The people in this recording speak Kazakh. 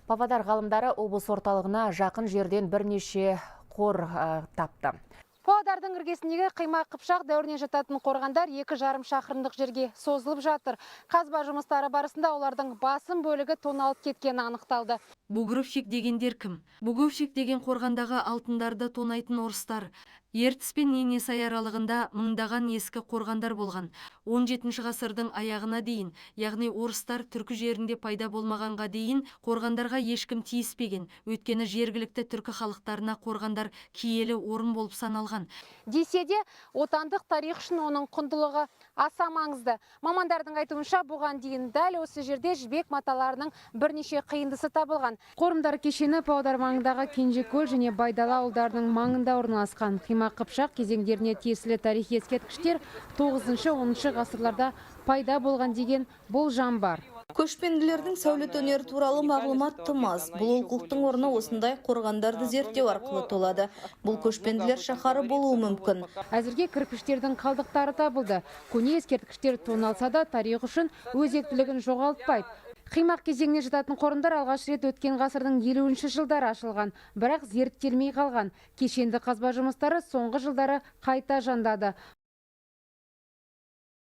Павлодар ғалымдары облыс орталығына жақын жерден бірнеше қор тапты. Павлодардың іргесіндегі Қимақ Қыпшақ дәуіріне жататын қорғандар 2,5 шақырымдық жерге созылып жатыр. Қазба жұмыстары барысында олардың басым бөлігі тоналып кеткені анықталды. Бугровщик дегендер кім? Бугровщик деген қорғандағы алтындарды тонайтын орыстар. Ертіс пен Енисей аралығында мыңдаған ескі қорғандар болған. 17 ғасырдың аяғына дейін, яғни орыстар түркі жерінде пайда болмағанға дейін қорғандарға ешкім тиіспеген, өйткені жергілікті түркі халықтарына қорғандар киелі орын болып саналған. Десе де, отандық тарих үшін оның құндылығы аса маңызды. Мамандардың айтуынша, бұған дейін дәл осы жерде жібек маталарының бірнеше қиындысы табылған. Қорымдар кешені Павлодар маңындағы Кенжекөл және Байдала ауылдарының маңында орналасқан. Қимақ Қыпшақ кезеңдеріне тиесілі тарихи ескерткіштер 9-10 ғасырларда пайда болған деген болжам бар. Көшпенділердің сәулет өнері туралы мағлұмат тым аз. Бұл олқылықтың орны осындай қорғандарды зерттеу арқылы толады. Бұл көшпенділер шаһары болуы мүмкін. Әзірге кірпіштердің қалдықтары табылды. Көне ескерткіштер тоналса да, тарих үшін өзектілігін жоғалтпайды. Қимақ кезеңіне жататын қорымдар алғаш рет өткен ғасырдың 50 жылдары ашылған, бірақ зерттелмей қалған. Кешенді қазба жұмыстары соңғы жылдары қайта жандады.